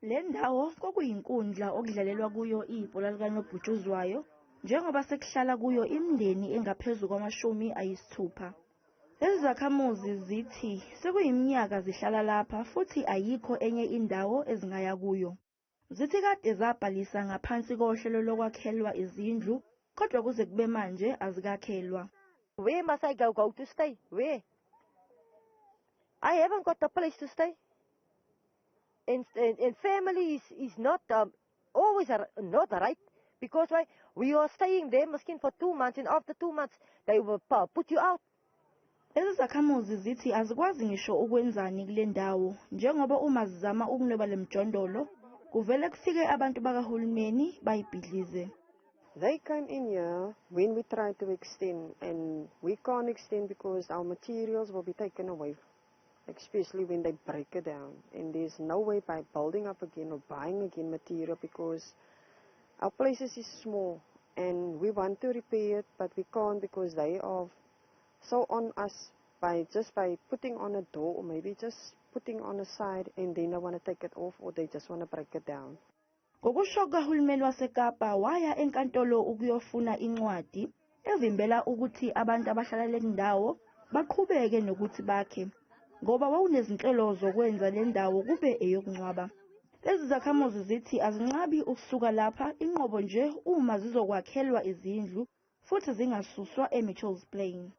Le ndawo kwakuyinkundla okudlalelwa kuyo ibhola likanobhutshuzwayo njengoba sekuhlala kuyo imindeni engaphezu kwama-60. Lezi zakhamuzi zithi sekuyiminyaka zihlala lapha futhi ayikho enye indawo ezingaya kuyo. Zithi kade zabhalisa ngaphansi kohlelo lokwakhelwa izindlu kodwa kuze kube manje azikakhelwa. Where must I go to stay? Where? I haven't got a place to stay. And family is not always not right because why? We are staying there miskien for 2 months, and after 2 months they will put you out. Lezi zakhamuzi zithi azikwazi ngisho ukwenzani kule ndawo njengoba uma zizama ukunweba le mjondolo kuvele kufike abantu bakahulumeni bayibhidlize. They came in here when we tried to extend, and we can't extend because our materials will be taken away, especially when they break it down. And there's no way by building up again or buying again material because our places is small and we want to repair it, but we can't because they are so on us by just by putting on a door or maybe just putting on a side, and then they want to take it off or they just want to break it down. Ngokusho kukahulumeni waseKapa waya enkantolo ukuyofuna incwadi evimbela ukuthi abantu abahlala le ndawo baqhubeke nokuthi bakhe ngoba wawunezinhlelo zokwenza le ndawo kube eyokungcwaba. Lezi zakhamuzi zithi azinqabi ukusuka lapha inqobo nje uma zizokwakhelwa izindlu futhi zingasuswa eMitchells Plain.